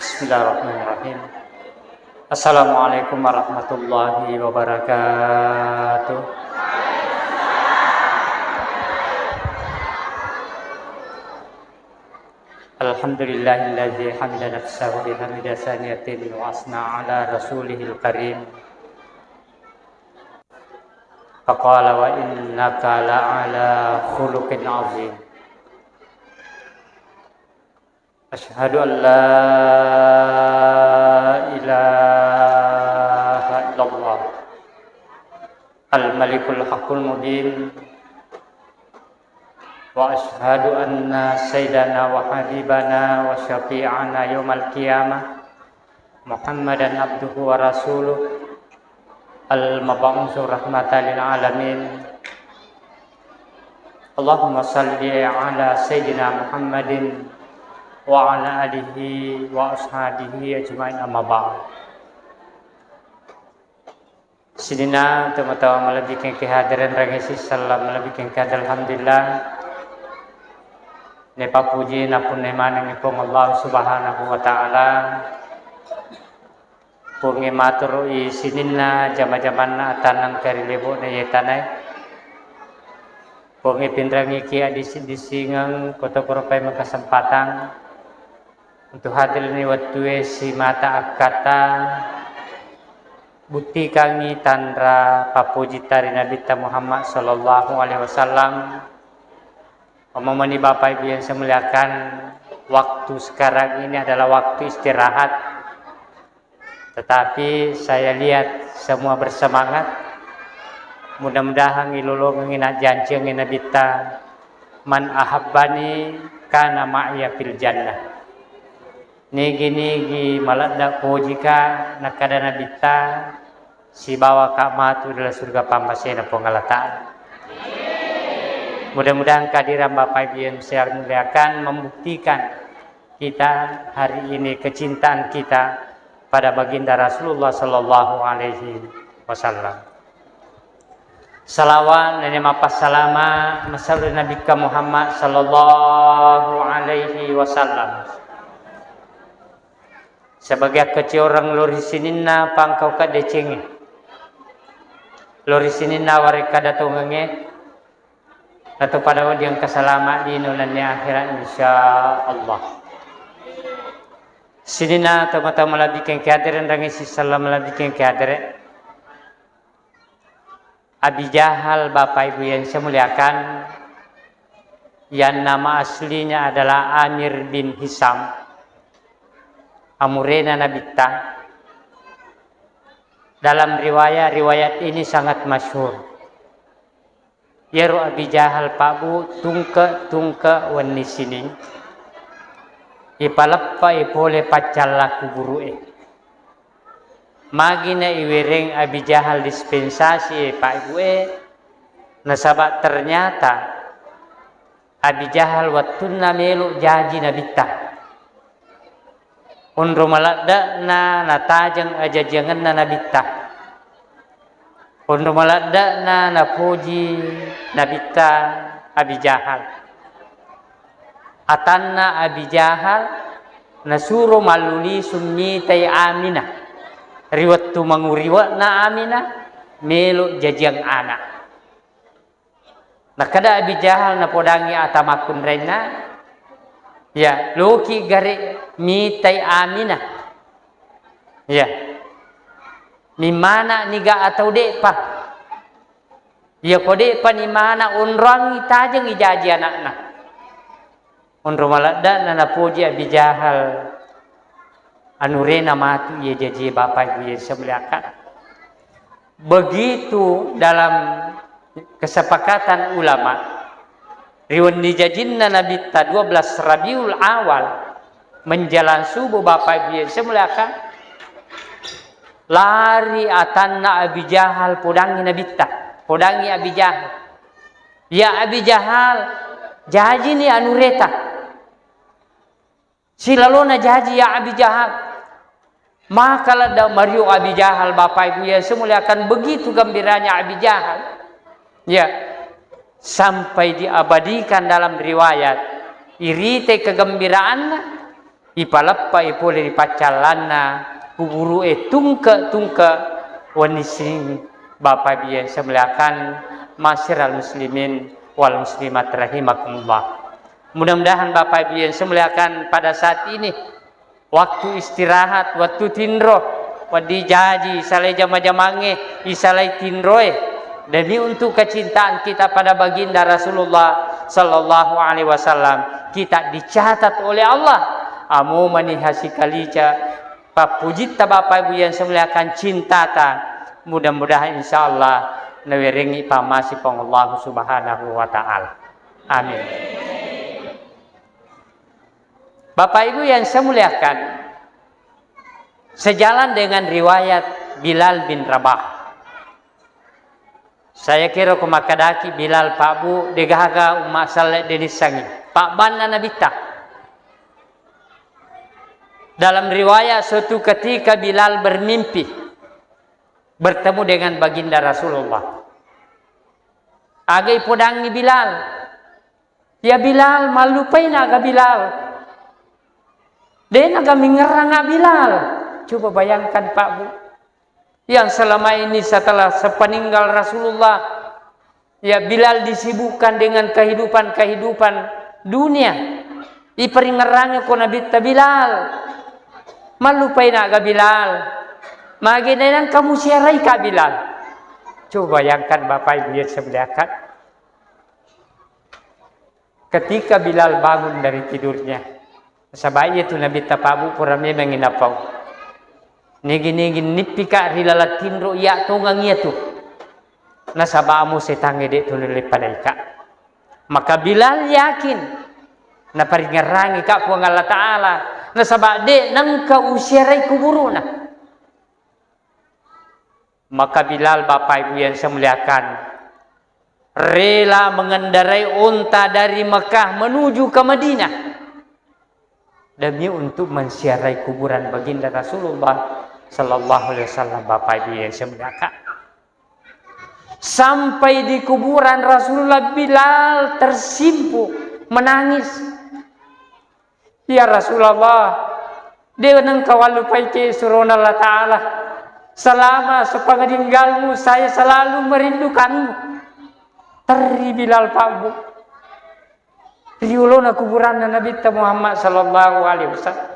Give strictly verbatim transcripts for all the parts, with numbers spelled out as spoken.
Bismillahirrahmanirrahim. Assalamualaikum warahmatullahi wabarakatuh. Alhamdulillahilladzi hamida nafsahu bihamida saniyatin wa asna ala rasulihil karim. Faqala wa innaka la'ala khuluqin azim. Asyhadu an la ilaha illallah al-malikul haqqul mubin, wa asyhadu anna sayyidana wa habibana wa syafi'ana yaumal qiyamah Muhammadan abduhu wa rasuluh, al-mab'usu rahmatan lil alamin. Allahumma salli ala sayyidina Muhammadin wa ala alihi wa ashabihi ajma'in, amma ba'd. Sininna tomatoa malebbi kengke hadirin rangisi sallam malebbi kengke hadir, alhamdulillah. Nepa puji napunnai manengngi Puang Allah Subhanahu wa Ta'ala. Puangnge maturu'i sininna jama-jamanna atannang kari lebo'na iye tanae. Puangnge pinrangiki addisi-disingeng kotokoropai makasempatang untuk hadir ni wettue simata akkata buttikangngi tanra pappojitta ri Nabitta Muhammad sallallahu alaihi wasallam. Omomoni Bapak Ibu yang saya muliakan, waktu sekarang ini adalah waktu istirahat. Tetapi saya lihat semua bersemangat. Mudah-mudahan ilolongengngi najjanciangngi Nabitta, "Man ahabbani kana ma'ya fil jannah." Nigi-nigi maladda pojika nakkada Nabitta, sibawaka matu dalam surga pammasena Puang Allah Ta'ala. Mudah-mudahan kehadiran Bapak Ibu yang saya muliakan membuktikan kita hari ini kecintaan kita pada Baginda Rasulullah sallallahu alaihi wasallam. Salawat nene mappassalama masallu Nabikka Muhammad sallallahu alaihi wasallam. Sebagai keciorang lori sininna pangkau kadecengi, lori sininna warekka datongengnge, Natu pada wedding engka salama lino nennia akhirat, insya Allah. Sininna tomatoa malebbi kengke hadere, enrengngi sisella malebbi kengke hadere. Abi Jahal, Bapak Ibu yang saya muliakan, yang nama aslinya adalah Amir bin Hisam, amurena Nabitta. Dalam riwayat, riwayat ini sangat masyhur. Iyaro Abi Jahal, Pak Bu, tungke-tungke wenni sining, ipaleppai pole paccalla kuburu'e. Magina iwereng Abi Jahal dispensasi e, Pak Bu e, nasaba ternyata Abi Jahal wettunna melo jaji Nabitta. Onro maladde'na natajeng ajajiangenna Nabitta. Onro maladde'na napoji Nabitta Abi Jahal. Atanna Abi Jahal nasuro mallulisung mitai Aminah. Ri wettu manguriwe'na Aminah, melo jajiang ana. Nakkeda Abi Jahal napodangi ata makkunrainna, "Ya, loki gare mitai Aminah. Ya, mimmana niga atau de'pa? Iya ko de'pa nimana, onroangngi tajeng ijaji ana'na." Onro maladde'na napoji Abi Jahal, anurena matu iya jajie, Bapak Ibu yang saya muliakan. Begitu dalam kesepakatan ulama, ri wenni jajinna Nabitta dua belas Rabiul Awal, menjelang subuh, Bapak Ibu yang saya muliakan, lari atanna Abi Jahal, podangi Nabitta, podangi Abi Jahal. Ya Abi Jahal, jajini anureta. Silalona jaji ya Abi Jahal. Maka ladda mario Abi Jahal, Bapak Ibu yang saya muliakan, begitu gembiranya Abi Jahal. Ya, sampai diabadikan dalam riwayat, irite kegembiraanna, Ipaleppai pole ri paccallanna kuburu'e tungke-tungke wenni sining. Bapak Ibu yang saya muliakan, masyiral muslimin wal muslimat rahimakumullah. Mudah-mudahan Bapak Ibu yang saya muliakan, pada saat ini waktu istirahat, waktu tinro, wedding jaji isalai jama-jamangnge, isalai tinroe, demi untuk kecintaan kita pada baginda Rasulullah sallallahu alaihi wasallam, kita dicatat oleh Allah. Amo mani hasikalica pappujitta Bapak Ibu yang saya muliakan, cintata, mudah-mudahan insya Allah nawerengi pamasi Puang Allah Subhanahu wa Ta'ala. Amin. Bapak Ibu yang saya muliakan, sejalan dengan riwayat Bilal bin Rabah, saya kira ko makkadaki Bilal, Pak Bu, degaga umma salle denissangi. Pak banna Nabitta. Dalam riwayat, suatu ketika Bilal bermimpi bertemu dengan baginda Rasulullah. Aga ipodangi Bilal? Ya Bilal, mallupaina aga Bilal? De'na aga mingerranga Bilal? Coba bayangkan, Pak Bu. Yang selama ini setelah sepeninggal Rasulullah, ya Bilal disibukkan dengan kehidupan-kehidupan dunia. Iparingerrangi ko Nabitta, Bilal. Mallupaina aga Bilal? Magi nainang kamu siarai ka Bilal? Coba bayangkan Bapak Ibu yang saya muliakan. Ketika Bilal bangun dari tidurnya, nasaba iya tu Nabitta Pak Bu pura memangi napau. Nigi-nigi nippika ri laleng tinro, iya tongang iya tu. Nasaba amo setangnge de' tu nulle padaika. Maka Bilal yakin, naparingerrangi ka Puang Allah Ta'ala, nasaba de' nengka usiarai kuburuna. Maka Bilal, Bapak Ibu yang saya muliakan, rela mengendarai onta dari Mekah menuju ke Madinah demi untuk menziarahi kuburan baginda Rasulullah sallallahu alaihi wasallam, Bapak Ibu yang saya muliakan. Sampai di kuburan Rasulullah, Bilal tersimpu menangis. Ya Rasulullah, de' nengka wallupaiki surona Allah Ta'ala. Selama sepeninggalmu, saya selalu merindukanmu. Terri Bilal, Pak Bu, ri olona kuburanna Nabitta Muhammad sallallahu alaihi wasallam.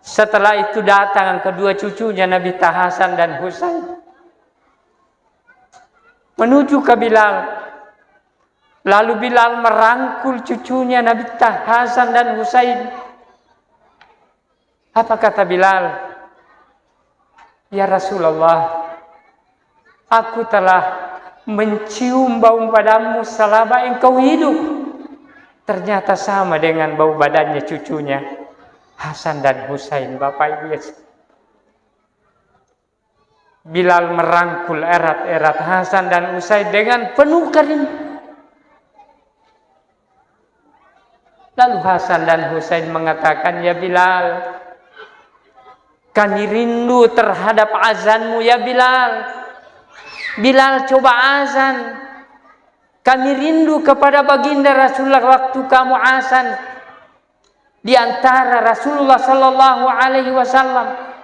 Setelah itu datang kedua cucunya Nabitta Hasan dan Husain menuju ke Bilal. Lalu Bilal merangkul cucunya Nabitta Hasan dan Husain. Apa kata Bilal? "Ya Rasulullah, aku telah mencium bau badanmu selama engkau hidup." Ternyata sama dengan bau badannya cucunya Hasan dan Husain, Bapak Ibu ya. Bilal merangkul erat-erat Hasan dan Husain dengan penuh kerinduan. Lalu Hasan dan Husain mengatakan, "Ya Bilal, kami rindu terhadap azanmu, ya Bilal. Bilal, coba azan. Kami rindu kepada baginda Rasulullah waktu kamu azan di antara Rasulullah sallallahu alaihi wasallam."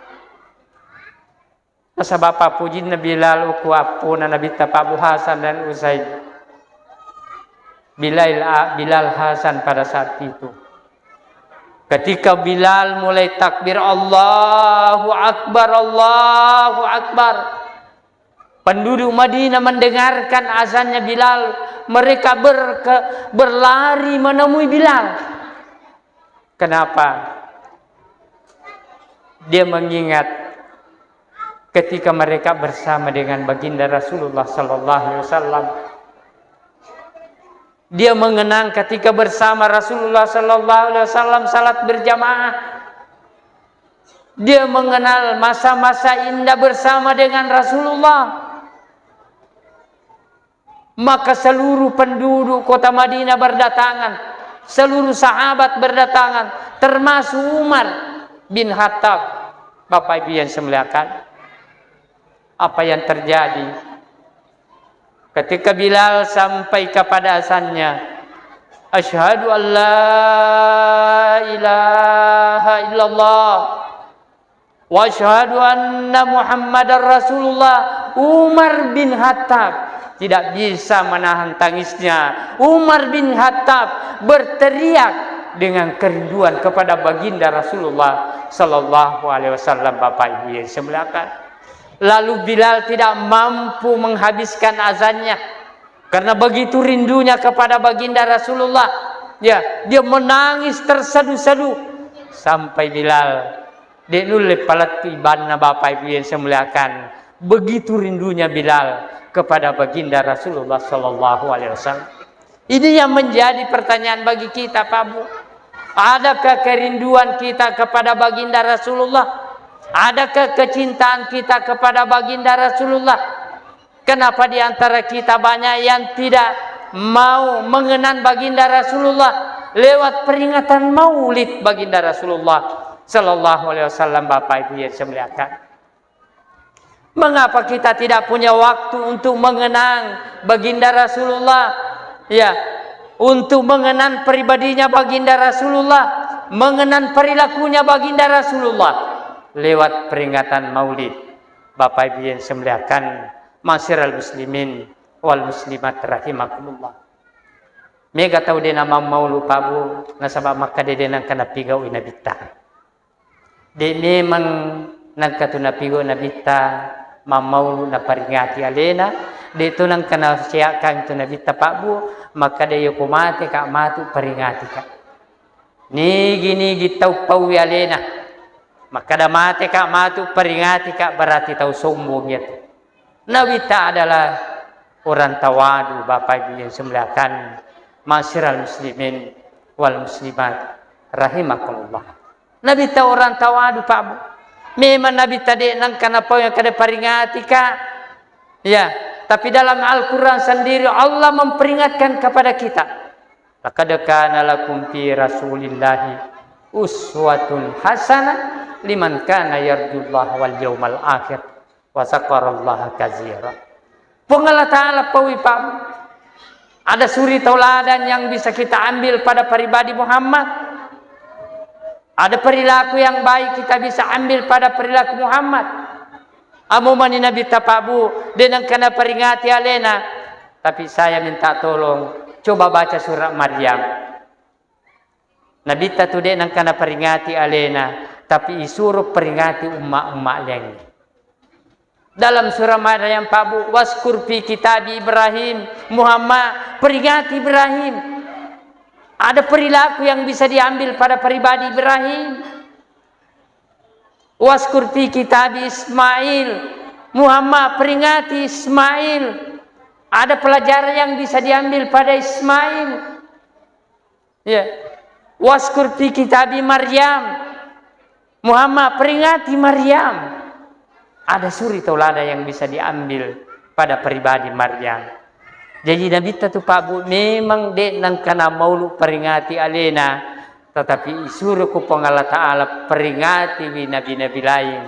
Nasaba pappujinna Bilal okko appona Nabitta Pak Bu Hasan dan Husain. Bilal, Bilal Hasan pada saat itu. Ketika Bilal mulai takbir, "Allahu Akbar, Allahu Akbar." Penduduk Madinah mendengarkan azannya Bilal, mereka berke-, berlari menemui Bilal. Kenapa? Dia mengingat ketika mereka bersama dengan baginda Rasulullah sallallahu alaihi wasallam. Dia mengenang ketika bersama Rasulullah sallallahu alaihi wasallam salat berjamaah. Dia mengenal masa-masa indah bersama dengan Rasulullah. Maka seluruh penduduk kota Madinah berdatangan, seluruh sahabat berdatangan, termasuk Umar bin Khattab. Bapak Ibu yang saya muliakan, apa yang terjadi? Ketika Bilal sampai kepada azannya, "Asyhadu an la ilaha illallah wa asyhadu anna Muhammadar Rasulullah." Umar bin Khattab tidak bisa menahan tangisnya. Umar bin Khattab berteriak dengan kerinduan kepada baginda Rasulullah sallallahu alaihi wasallam, Bapak Ibu yang saya muliakan. Lalu Bilal tidak mampu menghabiskan azannya karena begitu rindunya kepada baginda Rasulullah. Ya, dia menangis tersedu-sedu sampai Bilal de' nulle palettu ibanna, Bapak Ibu yang saya muliakan. Begitu rindunya Bilal kepada baginda Rasulullah sallallahu alaihi wasallam. Ini yang menjadi pertanyaan bagi kita, Pak Bu. Adakah kerinduan kita kepada baginda Rasulullah? Adakah kecintaan kita kepada baginda Rasulullah? Kenapa di antara kita banyak yang tidak mau mengenang baginda Rasulullah lewat peringatan maulid baginda Rasulullah sallallahu alaihi wasallam, Bapak Ibu yang saya muliakan? Mengapa kita tidak punya waktu untuk mengenang baginda Rasulullah? Ya, untuk mengenang pribadinya baginda Rasulullah, mengenang perilakunya baginda Rasulullah lewat peringatan maulid. Bapak Ibu yang saya muliakan, ma'asyiral muslimin wal muslimat rahimakumullah. Mega tau de' namammaulu, Pak Bu, nasaba makkeda de' nengka napigau'i nabitta. De' memang nengka tu napigau nabitta mammaulu naparingati alena, de' tu nengka nasiakkang tu nabitta, Pak Bu, makkeda, "Iyako mateka matu peringatika." Nigi-nigi tau paui alena, makkeda, "Mateka matu peringatika," berarti tau sombong iyatu. Nabitta adalah orang tawadu, Bapak Ibu yang saya muliakan, ma'asyiral muslimin wal muslimat rahimakumullah. Nabitta orang tawadu, Pak Bu. Memang nabitta de' nengka napau yang kada peringatika. Ya, tapi dalam Al-Quran sendiri Allah memperingatkan kepada kita. "Laqad kana lakum fi Rasulillahi uswatun hasanah liman kana yarjullaha wal yaumal akhir wa dzakarallaha katsira." Puang Allah Ta'ala paui, Pak. Ada suri tauladan yang bisa kita ambil pada pribadi Muhammad. Ada perilaku yang baik kita bisa ambil pada perilaku Muhammad. Amo mani nabitta, Pak Bu, de' nengka naperingati alena. Tapi saya minta tolong, coba baca surat Maryam. Nabitta tu de' nengka naperingati alena, tapi isuro peringati umma-umma laingnge. Dalam surah Maryam, Pak Bu, "Waskur fi kitabi Ibrahim." Muhammad, peringati Ibrahim. Ada perilaku yang bisa diambil pada pribadi Ibrahim. "Waskur fi kitabi Ismail." Muhammad, peringati Ismail. Ada pelajaran yang bisa diambil pada Ismail. Ya. "Waskur fi kitabi Maryam." Muhammad, peringati Maryam. Ada suri tauladan yang bisa diambil pada pribadi Maryam. Jadi nabitta tu, Pak Bu, memang de' nengka namaulu peringati alena, tetapi isuro ku Puang Allah Ta'ala peringatiwi nabi-nabi lain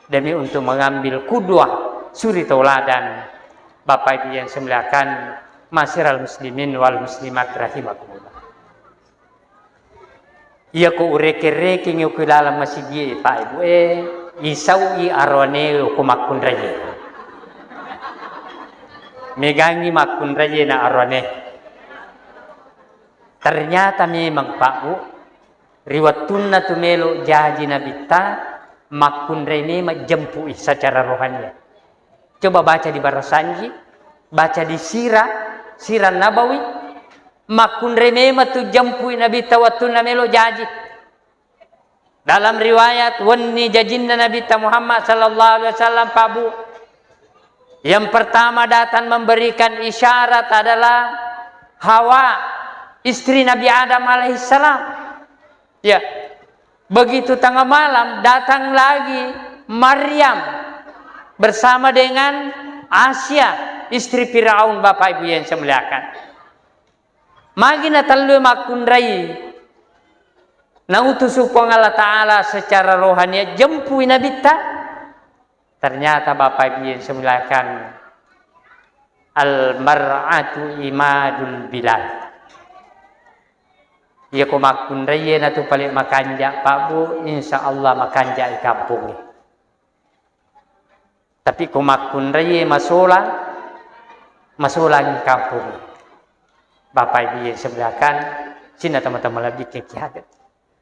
demi untuk mengambil kudwah, suri tauladan. Bapak Ibu yang saya muliakan, ma'asyiral muslimin wal muslimat rahimakumullah. Iyako ureke-rekengngi ku laleng masigie, Pak Ibu, eh, isau'i aroane ko makkunraie. Megangngi makkunraie na aroane. Ternyata memang, Pak Bu, ri wettunna tu melo jaji nabitta, makkunrai memang jempui secara rohania. Coba baca di Barasanji, baca di Sirah, Sirah Nabawi, makkunrai memang tu jempui nabitta wettunna melo jaji. Dalam riwayat, wenni jajinna Nabitta Muhammad sallallahu alaihi wasallam, Pak Bu, yang pertama datang memberikan isyarat adalah Hawa, istri Nabi Adam alaihissalam. Ya, begitu tengah malam, datang lagi Maryam bersama dengan Asia, istri Firaun, Bapak Ibu yang saya muliakan. Magi na tellue makkunrai, nautusu Puang Allah Ta'ala secara rohania, jempui nabitta. Ternyata, Bapak Ibu yang saya muliakan, al mar'atu imadul bilad. Iya ko makkunraiye natu pale makanja, Pak Bu, insya Allah makanja i kampongnge. Tapi ko makkunraiye masolang, masolang i kampongnge. Bapak Ibu yang saya muliakan, sini teman-teman lebih ke kiaget.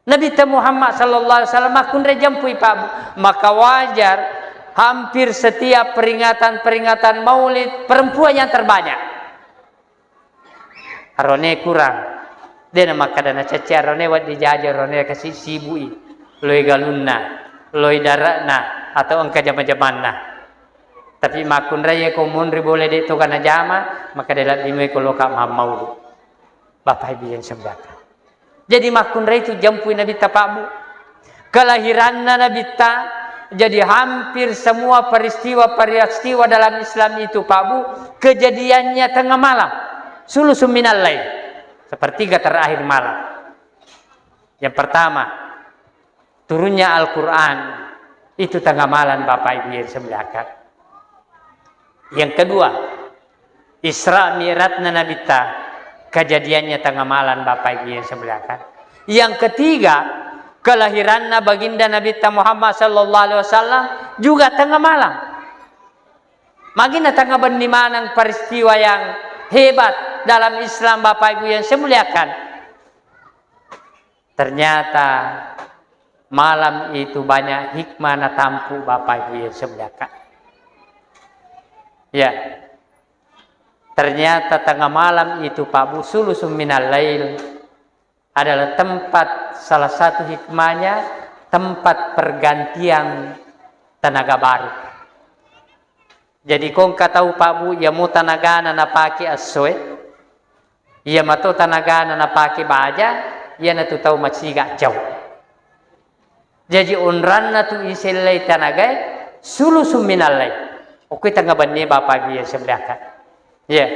Nabi Muhammad sallallahu alaihi wasallam makkunrai jampui, Pak Bu. Maka wajar hampir setiap peringatan-peringatan Maulid perempuan yang terbanyak. Arone kurang. De namakkada nacacce arone wedding jaji arone kasi sibui. Loi galunna, loi dare'na, atau engka jama-jamanna. Tapi makkunrai ko monri bole de to kana jama, maka de labbi moi ko loka mammaulu. Bapak Ibu yang semuliakan. Jadi makkunrai itu jampui Nabitta, Pak Bu. Kelahiranna Nabitta, jadi hampir semua peristiwa-peristiwa dalam Islam itu, Pak Bu, kejadiannya tengah malam. Sulusun minal lail. Sepertiga terakhir malam. Yang pertama, turunnya Al-Quran itu tengah malam, Bapak Ibu yang saya muliakan. Yang kedua, Isra Mi'rajna Nabitta, kejadiannya tengah malam, Bapak Ibu yang saya muliakan. Yang ketiga, kelahiranna Baginda Nabitta Muhammad sallallahu alaihi wasallam juga tengah malam. Magina tengah benni maneng peristiwa yang hebat dalam Islam, Bapak Ibu yang saya muliakan. Ternyata malam itu banyak hikmah natampu, Bapak Ibu yang saya muliakan. Ya. Ternyata tengah malam itu, Pak Bu, sulusun minal lail adalah tempat, salah satu hikmahnya, tempat pergantian tenaga baru. Jadi ko engka tau, Pak Bu, iya mo tanagana napake essoe, iya mato tanagana napake baja, iyanatu tau masiga cau. Jaji onranna tu isellai tanagae sulusun minal lail. Okko tengah benni, Bapak Ibu yang saya muliakan. Ya.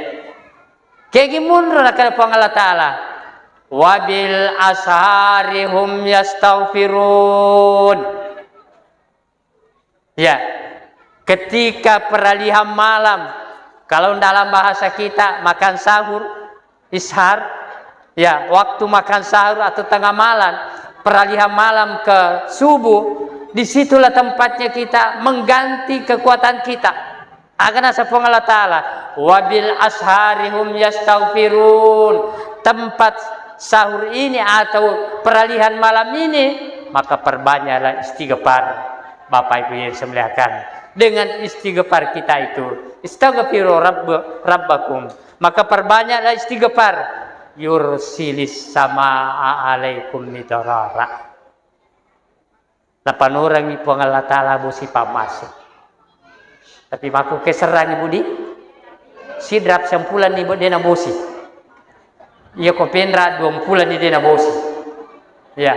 Kegi munro nakana Puang Allah Ta'ala, "Wabil ashari hum yastaghfirun." Ya, ketika peralihan malam, kalau dalam bahasa kita makan sahur, ishar, ya, waktu makan sahur atau tengah malam, peralihan malam ke subuh, disitulah tempatnya kita mengganti kekuatan kita. Aga naseng Puang Allah Ta'ala, "Wabil ashari hum yastaghfirun." Tempat sahur ini atau peralihan malam ini, maka perbanyaklah istighfar. Bapak Ibu yang saya muliakan, dengan istighfar kita itu, "Istaghfiru rabb-, rabbakum." Maka perbanyaklah istighfar. "Yursilis samaa alaikum midrara." Napanorangi Puang Allah Ta'ala bosi pammase. Tapi makku keserrangi budi, sidrap sempulan ni de nabosi. Iya ko penra dua pulan ni de nabosi. Ya.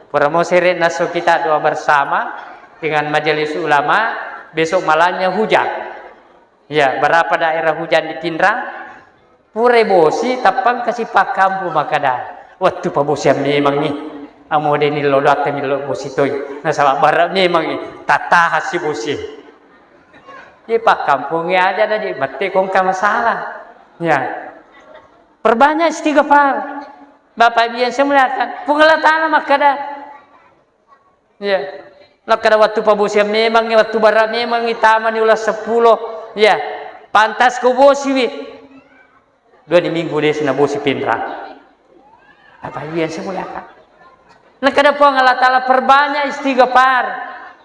Pura mo sere naso kita doa bersama dengan majelis ulama, besok malamnya hujan. Ya, berapa daerah hujan di Pinrang? Purai bosi, tappang kasi pakkampu makkada, "Wettu pabosiang memangngi. Amo de nillo doatta millo bosi toi. Nasaba bara memangngi. Tattaha si bosi." Di pakkampungngi aja na di mette kongka masalah. Ya. Perbanyak istighfar. Bapak Ibu yang saya muliakan, Puang Allah Ta'ala makkada, iya. Nakkada wettu pabosiang memangngi, wettu bara memangngi, tamani ulang seppulo. Iya. Pantas ko bosiwi. Dua ni minggu desi nabosi Pinrang. Apa iya sih muliakan? Nakkada Puang Allah Ta'ala perbanyak istighfar.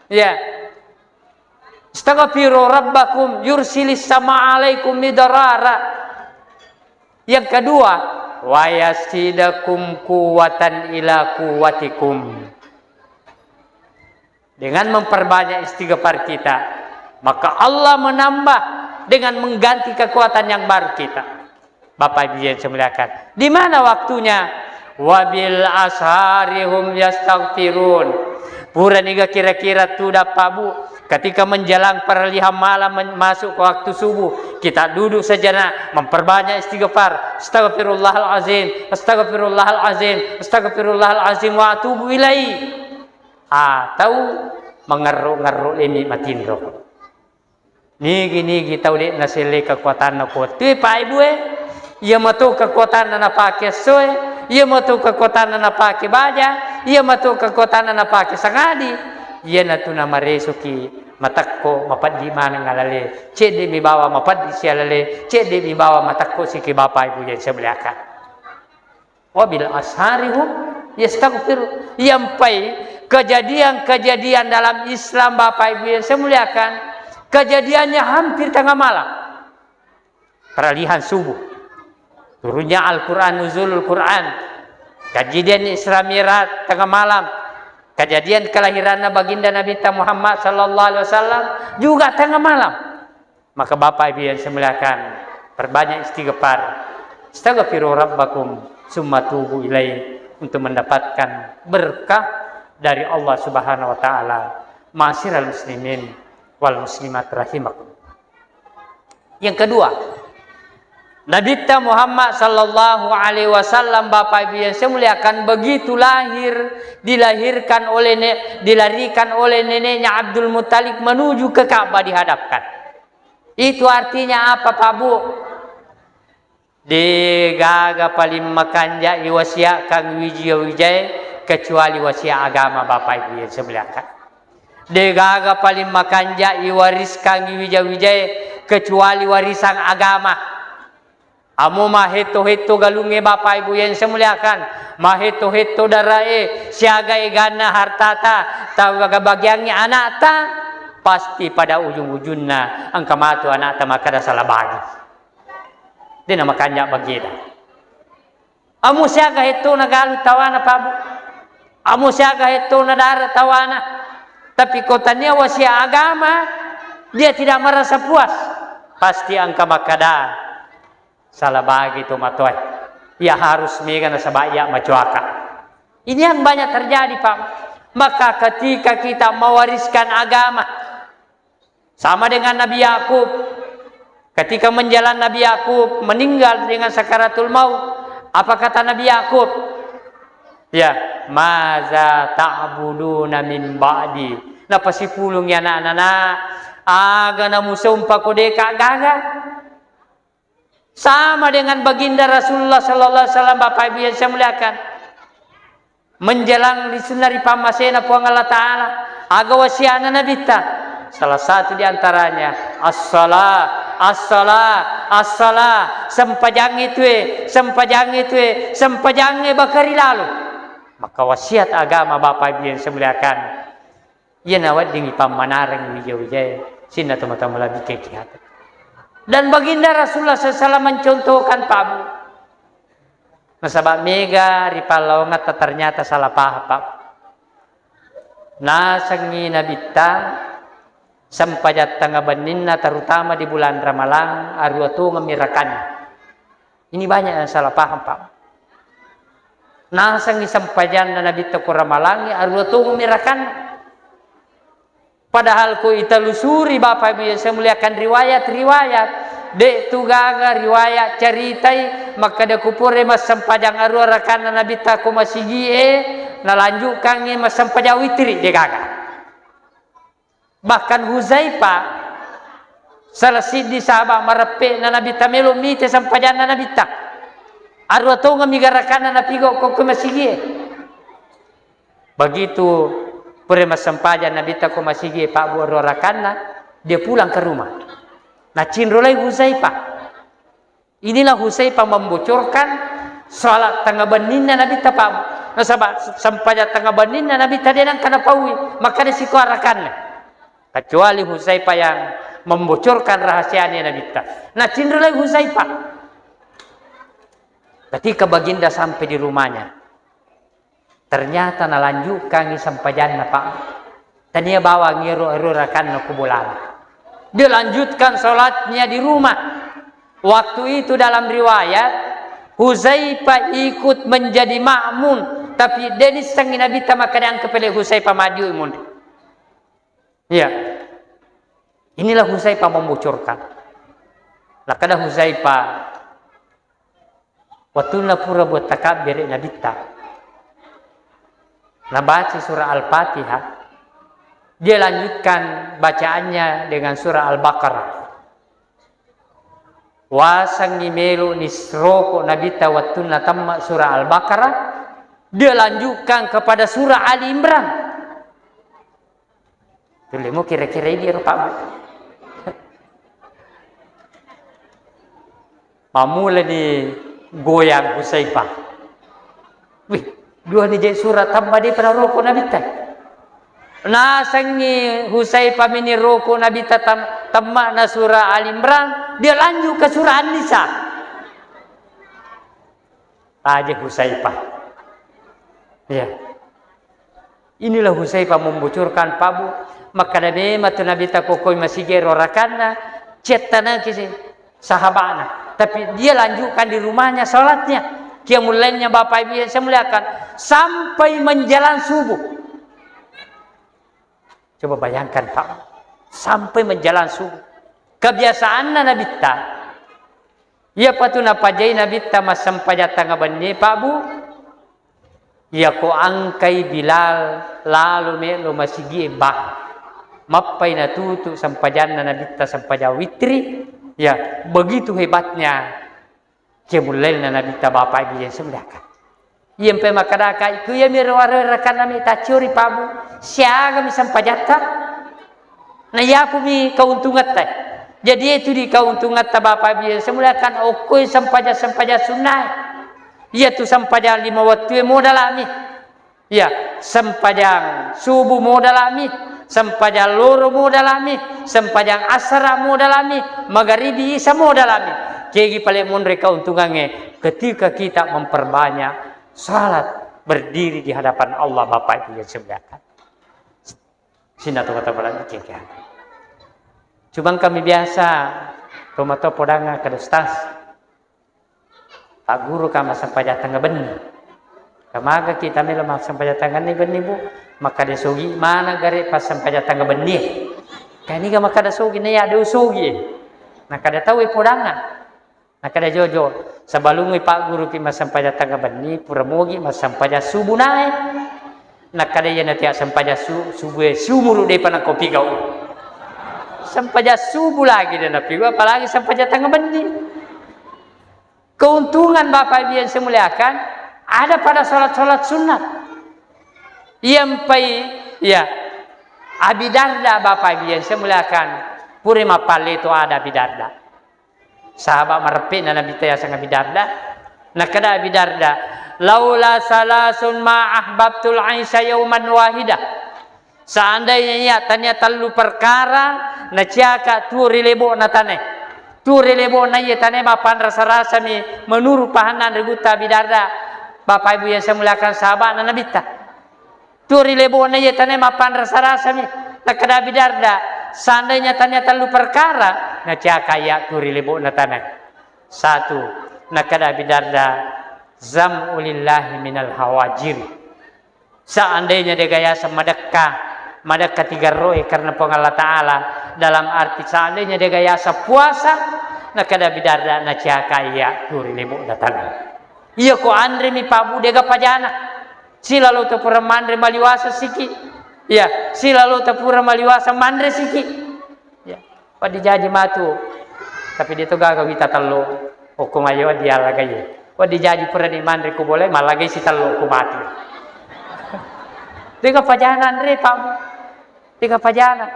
Iya. "Istaghfiru rabbakum yursilis sama alaikum midrara." Yang kedua, "Wa yazidakum quwwatan ila quwwatikum." Dengan memperbanyak istighfar kita, maka Allah menambah dengan mengganti kekuatan yang baru kita. Bapak Ibu yang saya muliakan, di mana waktunya? "Wabil ashari hum yastaghfirun." Pura niga kira-kira tu dapat, Bu, ketika menjelang peralihan malam men-, masuk ke waktu subuh, kita duduk sejenak, memperbanyak istighfar, "Astagfirullahalazim, astagfirullahalazim, astagfirullahalazim wa atubu ilaih." Atau mengerru-ngerru lemi matinro. Nigi-nigi tau de' naselle kekuatanna ko wettue, Pak Ibu e, iya mato kekuatanna napake essoe, Iya matu kekuatanna napake baja, iya matu kekuatanna napake sangadi, iyanatu namaresoki matekko mapeddi maneng alale, cedde mi bawa mapeddi si alale, cedde mi bawa matekko siki Bapak Ibu yang saya muliakan. Wabil ashari hum yastaghfiru. Yampai kejadian-kejadian dalam Islam Bapak Ibu yang saya muliakan, kejadiannya hampir tengah malam. Peralihan subuh. Turunnya Al-Quran, nuzulul Quran. Kejadian Isra Mi'raj tengah malam. Kejadian kelahirannya baginda Nabi Muhammad sallallahu alaihi wasallam juga tengah malam. Maka Bapak Ibu yang saya muliakan, perbanyak istighfar. Astaghfiru rabbakum summa tubu ilaih, untuk mendapatkan berkah dari Allah Subhanahu wa taala. Ma'asyiral muslimin wal muslimat rahimakum. Yang kedua, Nabitta Muhammad sallallahu alaihi wasallam, Bapak Ibu yang saya muliakan, begitu lahir, dilahirkan oleh ne-, dilarikan oleh neneknya Abdul Muttalib menuju ke Ka'bah dihadapkan. Itu artinya apa, Pak Bu? Degaga paling makanjai wasiakkang wija-wijae kecuali wasiat agama, Bapak Ibu yang saya muliakan. Degaga paling makanjai wariskang wija-wijae kecuali warisan agama. Amo mahetto-hetto galungnge, Bapak Ibu yang saya muliakan, mahetto-hetto darae, siaga eganna hartata, tabagiangngi anakta, pasti pada ujung-ujungna engka matu anakta makkeda salah bagi. De namakanja bageda. Amo siaga hettona galu tawana, Pak Bu. Amo siaga hettona dara tawana. Tapi ko tania wasiat agama, dia tidak merasa puas. Pasti engka makkeda, salah bagi to matoe. Ya harus mega nasaba iya macoaka. Ini yang banyak terjadi, Pak. Maka ketika kita mewariskan agama, sama dengan Nabi Yakub. Ketika menjelang Nabi Yakub meninggal dengan sakaratul maut, apa kata Nabi Yakub? Ya, "Maza ta'buduna min ba'di?" Napasipulung ya anak-anak, aga namusompa ko deka gaga? Sama dengan baginda Rasulullah sallallahu alaihi wasallam, Bapak Ibu yang saya muliakan. Menjelang lisunna ri pammasena Puang Allah Ta'ala, aga wasiana Nabitta? Salah satu di antaranya, "As-salah, as-salah, as-salah." Sempajangnge tue, sempajangnge tue, sempajangnge bakari lalo. Maka wasiat agama, Bapak Ibu yang saya muliakan, iya naweddingngi pammanareng wija-wijae, sinna tomatoa malebbi kekihat. Dan baginda Rasulullah sallallahu alaihi wasallam mencontohkan, Pak Bu. Nasaba mega ri pallawangatta ternyata salah paham, Pak. Nasengngi Nabitta sempajang tengnga benninna, terutama di bulan Ramalang, arua tongemmi rakanna. Ini banyak yang salah paham, Pak. Nasengngi sempajanna Nabitta ko Ramalangnge, arua tongemmi rakanna. Padahal ko itelusuri, Bapak Ibu yang saya muliakan, riwayat-riwayat, de tu gaga riwayat caritai makkeda ku pura massempajang arua rakanna Nabitta ko masigie, nalanjutkangngi massempajang witri, de gaga. Bahkan Huzaifah, salah siddi sahabat mareppe'na Nabitta, melo mite sempajanna Nabitta. Arua tongemmi garakanna napigo ko, ko masigie. Begitu pura massempajang Nabitta ko masigie, Pak Bu, arua rakanna, dia pulang ke rumah. Nacinrolai Huzaifah. Inilah Huzaifah membocorkan salat tengnga benninna Nabitta, Pak Bu. Nasaba sempajang tengnga benninna Nabitta de nengka napaui, makkeda sikua rakanna. Kecuali Huzaifah yang membocorkan rahasianya Nabitta. Nacinrolai Huzaifah. Ketika baginda sampai di rumahnya, ternyata nalanjutkangngi sempajanna, Pak. Tania bawang ero, ero rakanna ko bolana. Dia lanjutkan sholatnya di rumah. Waktu itu dalam riwayat, Huzaifah ikut menjadi makmum, tapi de nissengngi Nabitta makkeda engka pele Huzaifah maju imun. Iya. Inilah Huzaifah membocorkan. Makkeda Huzaifah, wettunna pura buat takabbere Nabitta, nabaca surah Al-Fatihah, dia lanjutkan bacaannya dengan surah Al-Baqarah. Wasengngi melo ni roko Nabitta wettunna temme surah Al-Baqarah, dia lanjutkan kepada surah Ali Imran. Tullemu kira-kira idi ero, Pak, Bu. Mammulani goyang Husaifah. Wih, dua ni je surah temme depa naroko Nabitta. Nasengngi Husaifah mini roko Nabitta tam-, temma'na surah Ali Imran, dia lanjut ke surah An-Nisa. Taje Husaifah. Ya. Inilah Husaifah membocorkan, Pak, Bu, makkada memang tu Nabitta kokoi masigi ero rakanna, cettanaki si sahabana. Tapi dia lanjutkan di rumahnya salatnya. Qiyamul lailnya, Bapak Ibu yang saya muliakan, sampai menjelang subuh. Coba bayangkan, Pak, sampai menjelang subuh. Kebiasaanna Nabitta, iyapa tu napajai Nabitta massempajang tengnga benni, Pak, Bu, iyako angkai Bilal lalo melo masigi e, bah, mappai natutu sempajanna Nabitta sempajang witri, ya, begitu hebatnya qiyamul lailna Nabitta, Bapak Ibu yang saya muliakan. Iyampe makkadaka, ku iyami ro-, ro-, rakanna mi tacciori, Pak, Bu, siagami sempajatta, na iyapumi keuntungetta. Jadi itu di keuntungetta, Bapak Ibu yang saya muliakan, okkoi sempajang-sempajang sunnae. Iyatu sempajang lima wettue modalami. Iya, sempajang subuh modalami, sempajang loro modalami, sempajang asara modalami, magaribi isa modalami. Kegi pale monre keuntungannya ketika kita memperbanyak salat berdiri di hadapan Allah, Bapak Ibu yang saya muliakan. Sina tu kata berarti kega. Cuma kami biasa, tomato podanga kada Ustaz. Pak Guru ka massempajang tengnga benni. Kamaga kita melo massempajang tengnga ni benni, Bu? Makkada sogi mana gare passempajang tengnga benni. Kaniga makkada sogi, na ya ada sogi. Nakada tau e podangan. Nakada jojo, sebelum Pak Guru ki massempajang tengnga benni, pura mogi massempajang subuh nae. Nakada iya natia sempajang su-, subuh e, sumuru depa nakopigau. Sempajang subuh lagi de napigau, apalagi sempajang tengnga benni. Keuntungan, Bapak Ibu yang saya muliakan, ada pada salat-salat sunat. Iyampai, ya, Abi Darda, Bapak Ibu yang saya muliakan, pura mappalle to ada Abi Darda. Sahabat mareppe'na Nabitta yaseng Abi Darda. Nakada Abi Darda, "Laula salasun ma ahbabtul aisha yauman wahida." Seandainya iya tania tellu perkara naciaka tuo ri lebo'na tanae. Tuo ri lebo'na iye tanae mappanrasa-rasami menurut pahanna anre gutta Abi Darda. Bapak Ibu yang saya muliakan, sahabatna Nabitta. Tuo ri lebo'na iye tanae mappanrasa-rasami. Nakkada Abi Darda, seandainya tania tellu perkara, naciaka iya tuo ri lebo'na tanae. Satu, nakkada Abi Darda, zam'u lillahi minal hawajir. Seandainya dega yaseng madekka, madekka tigarroe karena Puang Allah Ta'ala, dalam arti seandainya dega yaseng puasa, nakkada Abi Darda, naciaka iya tuo ri lebo'na tanae. Iya ko anremi, Pak Bu, dega pajana. Silalo ta pura manre maliwasa siki. Iya, silalo ta pura maliwasa manre siki. Iya, waddi jaji matu. Tapi de to gaga wita tello. Okko mayo waddi allagai. Waddi jaji pura ni manre ko bolae, mallagai si tello ko matu. Dega pajana anre, Pak. Dega pajana.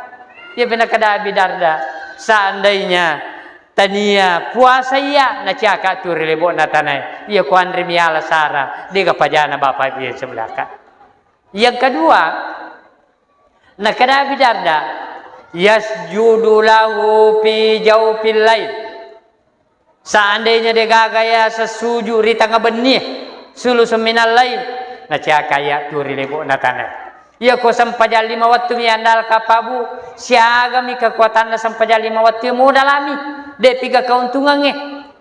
Iya, pena kada Abi Darda. Seandainya tania puasa iya, naciaka tu ri lebo'na tanae. Iya ko anre miala sara, dega pajana Bapak Ibu yang saya muliakan. Yang kedua, nakada Abi Darda, yasjudu lahu fi jaufil lail. Seandainya degaga yaseng suju ri tengnga benni, sulusu minal lail, naciaka iya tu ri lebo'na tanae. Iya ko sempajang lima wettu mi andalka, Pak Bu, siagami kekuatanna sempajang lima wettu modalami, de piga keuntungangnge.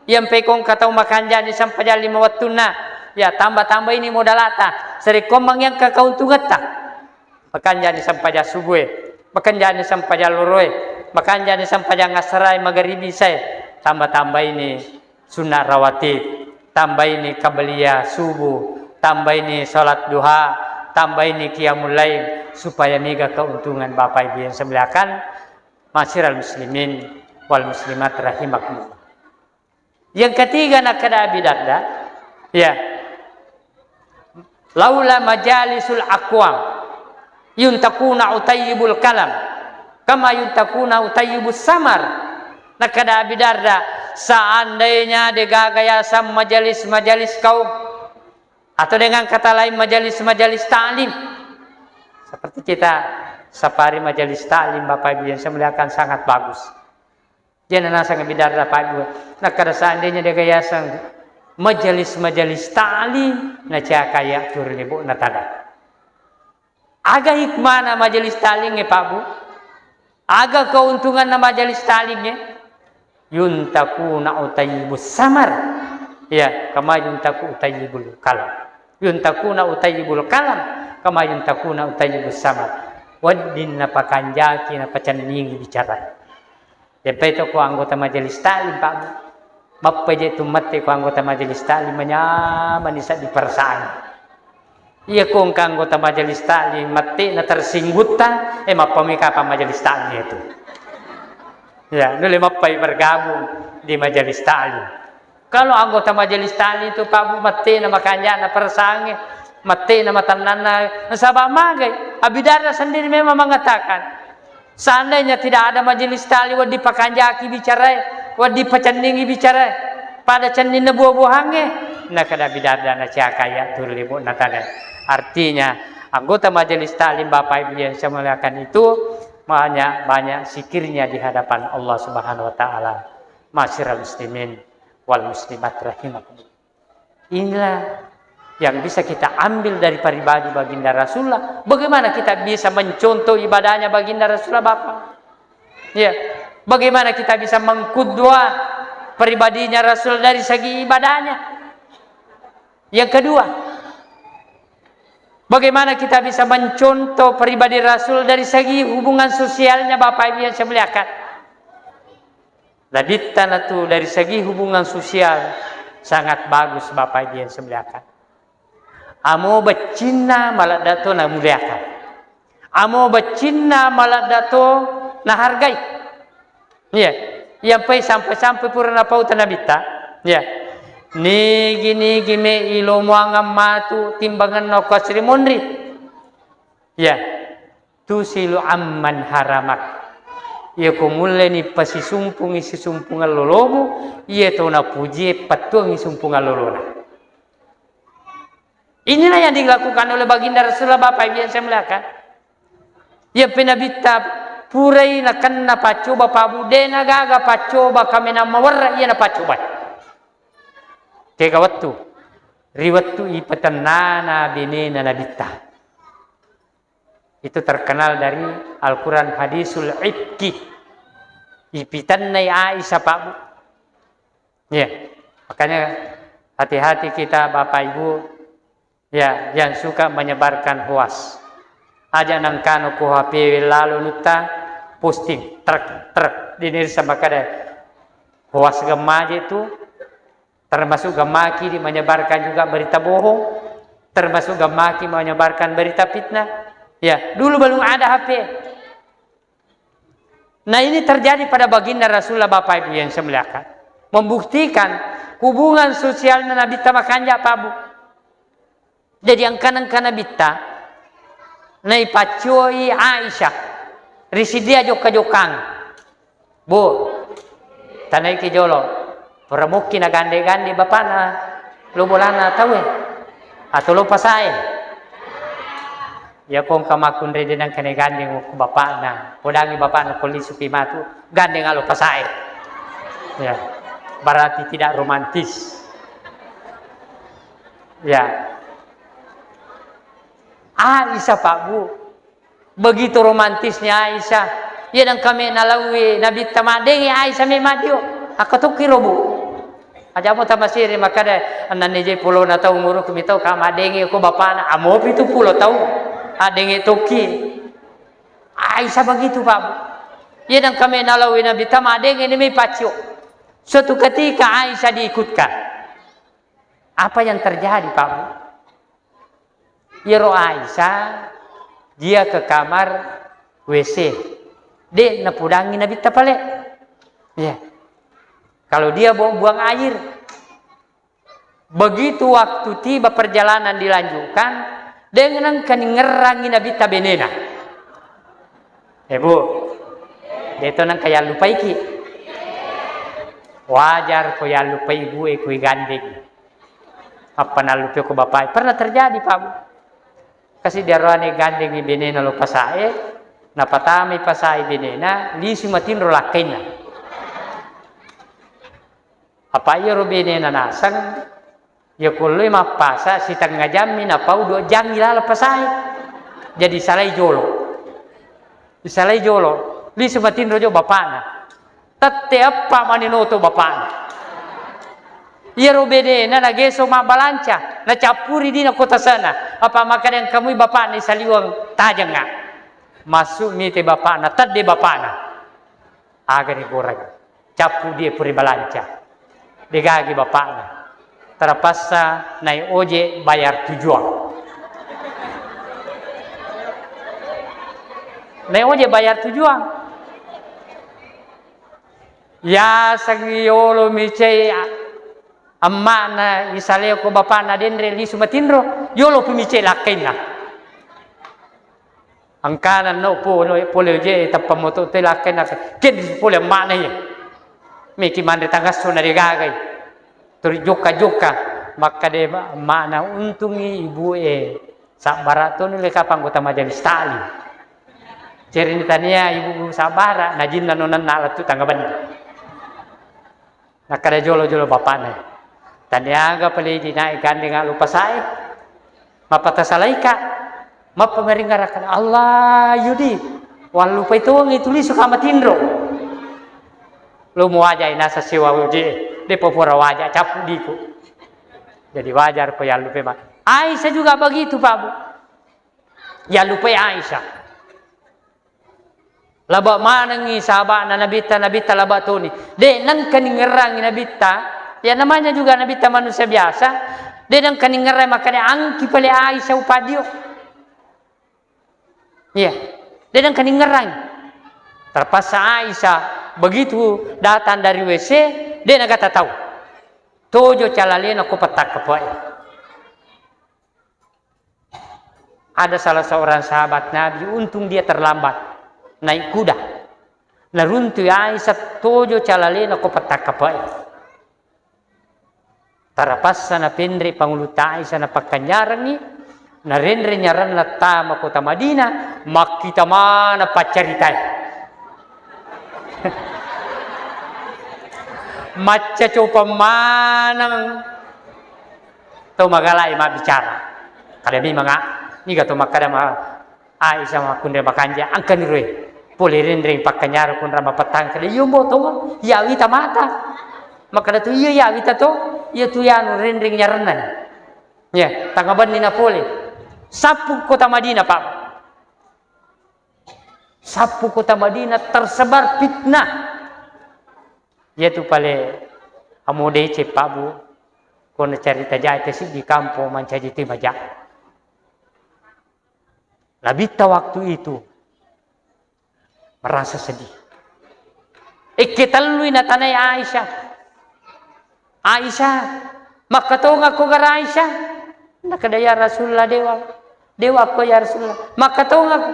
Iyampe ko engka tau makanjani sempajang lima wettunna, ya tambah-tambah ini modalata, sarekko mangengka keuntungatta. Makanjani sempajang subue, makanjani sempajang loroe, makanjani sempajang assarae, magaribi, isae, tambah-tambaini sunna rawatib, tambaini qabliyah subuh, tambaini salat duha, tambaini qiyamul lail, supaya mega keuntungan Bapak Ibu yang saya muliakan, ma'asyiral muslimin wal muslimat rahimakumullah. Yang ketiga, nakkeda Abi Darda, ya, laula majalisul aqwam yuntakuna utayyibul kalam kama yuntakuna utayyibus samar. Nakkeda Abi Darda, seandainya degaga yaseng majelis-majelis kaum, atau dengan kata lain majelis-majelis taklim, seperti kita safari majelis taklim, Bapak Ibu yang saya muliakan, sangat bagus. Jena naseng Abi Darda, Pak Ibu, nakkeda seandainya degaga yaseng majelis-majelis taklim, naciakaya turi lebo'na tana. Aga hikmana majelis taklim e, Pak Bu? Aga keuntunganna majelis taklim e? Yuntakuna utayyibus samar. Ya, kama yuntaku utayyibul kalam. Yuntakuna utayyibul kalam kama yuntakuna utayyibus samar. Wedding napakanjaki, napacenningi bicara. Yampai to ko anggota majelis taklim, Pak Bu. Mappeje tu mette ko anggota majelis taklim, manyamani seddi perasaan. Iya ko engka anggota majelis taklim, mette na tersinggutta, eh, mappami kapang majelis taklim itu. Ya, nulle mappai bergabung di majelis taklim. Kalau anggota majelis taklim itu, Pak Bu, mette na makanjana perasaannya, mette na matannanna, nasaba magai, Abi Darda sendiri memang mengatakan, seandainya tidak ada majelis taklim, wedding pakanjaki bicarae, wedding pacenningi bicarae, pada cenninna buah-buahangnge, nakkeda Abi Darda naciakaya tuli lebo'na tana. Artinya, anggota majelis taklim, Bapak Ibu yang saya muliakan, itu banyak-banyak zikirnya di hadapan Allah Subhanahu wa Ta'ala. Ma'asyiral muslimin wal muslimat rahimakumullah. Inilah yang bisa kita ambil dari pribadi Baginda Rasulullah. Bagaimana kita bisa mencontoh ibadahnya Baginda Rasulullah, Bapak? Ya. Bagaimana kita bisa mengkudwa pribadinya Rasul dari segi ibadahnya? Yang kedua, bagaimana kita bisa mencontoh pribadi Rasul dari segi hubungan sosialnya, Bapak Ibu yang saya muliakan? Nabitta natu dari segi hubungan sosial sangat bagus, Bapak Ibu yang saya muliakan. Amo beccinna maladda to namuliakan. Amo beccinna maladda to nahargai. Iya, yampai sampai-sampai pura napauta Nabitta. Iya. Nigi-nigi me ilomuangang matu timbanganna ko asri monri. Iya. Tusilu amman haramak. Iya ko mulleni pasisumpungi sisumpungan lolomu, iya to napujie pattuangi sumpungan lolona. Inilah yang dilakukan oleh Baginda Rasulullah, Bapak Ibu yang saya muliakan. Iya pe Nabitta purai nakenna paccoba, Pak Bu, de nagaga paccoba kamenang mawerra iya napaccobai. Kega wettu? Ri wettu ipatennana benena Nabitta. Itu terkenal dari Al-Quran, hadisul ifki. Ipitennai Aisyah, Pak Bu. Ya, makanya hati-hati kita, Bapak Ibu, ya, yang suka menyebarkan hoax. Aja nangkano ko H P lalo nutta posting, truk, truk, dinirsa makada hoax gemmaje itu, termasuk gemmaki di menyebarkan juga berita bohong, termasuk gemmaki menyebarkan berita fitnah. Ya, dulu belum ada H P. Nah, ini terjadi pada Baginda Rasulullah, Bapak Ibu yang saya muliakan. Membuktikan hubungan sosialnya Nabitta makanja, Pak Bu. Jadi, engka-, engka Nabitta naipaccoi Aisyah ri siddi jokka-jokkang. Bu, tanaiki jolo. Pura mukki nagande-gande bapakna lo bolana tauwe atau lo pasae. Iya ko engka makkunrai de nengka nagandeng ko bapakna, podangi bapakna ko lisuki matu, gandeng alo pasae. Ya, berarti tidak romantis. Ya. Aisyah, Pak Bu, begitu romantisnya Aisyah. Iya nengka me nalaui Nabitta maddengi Aisyah me madio. Akka tokki robu. Aja mo tamasiri makkada, "Ennanni je pulona tau umuruku mitau ka maddengi ko bapana." Amo pitu pulo tau. Addengi tokki. Aisyah begitu, Pak Bu. Iya nengka me nalaui Nabitta maddengi ni me paccio. Suatu ketika Aisyah diikutkan. Apa yang terjadi, Pak Bu? Iyaro Aisyah, dia ke kamar W C. De napudangi Nabitta pale. Iya. Kalau dia bu-, buang air. Begitu waktu tiba perjalanan dilanjutkan, de nengka ningerrangi Nabitta benena. Eh, Bu, de to nengka yallupaiki. Wajar ko yallupai ibu e, ko igandeng. Apa nallupai ko bapak e? Pernah terjadi, Pak, Bu. Kasi diaroane gandengi benena lo pasae, napatamai pasae benena, lisu matinro lakkainna. Apa iyaro benena naseng, iya ko elloi mappasa, sitengnga jammi napau dua jangngi laleng pasae. Jadi salai jolo. Isalai jolo, lisu matinro jo bapakna. Tette eppa mani noto bapakna. Iyaro benena nageso mabbalanca, nacappuri dina ko tasena. Apa makkeda engkamui bapakna isaliweng tajengnga. Masuk mite bapakna, tedde bapakna. Aga ni goreng. Cappu dia puri balanca. Degagi bapakna. Terpaksa naik ojek bayar tujuan. Naik ojek bayar tujuan. Yaseng yolo micai emma'na isaleo ko bapakna denre lisu matinro, yolo pi micai lakkainna. Engkana no po-, no pole je tappa moto te lakkainna, kedi pole emma'na ye. Meki manre tangasso na degagai. Turi jokka-jokka, makkade emma'na, untungi ibu e sabbara toni le kapang anggota majelis taklim. Ceritania ibu sabbara, najinna nonanna lettu tangga benni. Nakkeda jolo-jolo bapakna, "Taniaga pale idi naik gandeng allu pasae, mappatasalaika, mappameringarakan Allah yudi, wallupai tongi tulisu kamatinro." Lo muwajai nasa siwa uje, depa pura waja cappu diku. Jadi wajar ko yallupai ma-, Aisyah juga begitu, Pak, Bu. Yallupai Aisyah. Laba manengi sahaba'na Nabitta, Nabitta laba toni. De nengka ningerrangi Nabitta, ya namanya juga Nabitta manusia biasa, de nengka ningerrangi makkeda angki pale Aisyah upadio. Iya, de nengka ningerrangi. Terpaksa Aisyah begitu datang dari W C, de nagata tau. Tojo calalena ko pettakkepe'e. Ada salah seorang sahabat Nabi, untung dia terlambat naik kuda. Naruntui Aisyah tojo calalena ko pettakkepe'e. Tarapassa napenre pangulutta Aisyah napakkanyarengngi, narenre nyaranna tama kota Madinah, makkita maneng paccaritae. Macca copang maneng. Tau magalai mabbicara. Kada memang a, niga to makkada ma, Aisyah makkunrai makanja, engkani roe. Pole renreng pakkanyaro kunra mapettang kada, iyo mbo to, iya wita mata. Makkada tu iya, iya wita to, iya tu yanu renreng nyarenna. Ya, tanga benni na pole. Sappu kota Madinah, Pak. Sappu kota Madinah tersebar fitnah. Iya tu pale amo deceng, Pak, Bu. Ko nacarita jaita siddi kampong mancaji tu maja. Nabitta waktu itu merasa sedih. Ikke tellui natanai Aisyah. Aisyah, makkatongakko gara Aisyah? Nakada, ya Rasulullah, dewa. Dewa ko ya Rasulullah. Makkatongakko.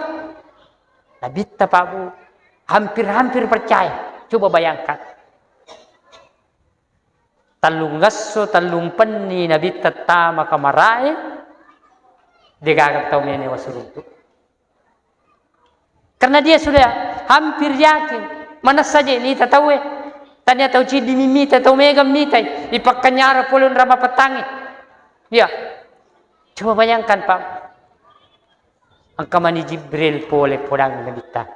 Nabitta, Pak, Bu, hampir-hampir percaya. Coba bayangkan. Tellung esso, tellung penni Nabitta tama kamarae, degaga tau mene wasuruntu. Karena dia sudah hampir yakin, manessa je nita tauwe. Tania tau ciddi mimita, tau mega mitai, ipakkanyara pole onra mapettangi. Iya. Coba bayangkan, Pak. Engka mani Jibril pole podang Nabitta.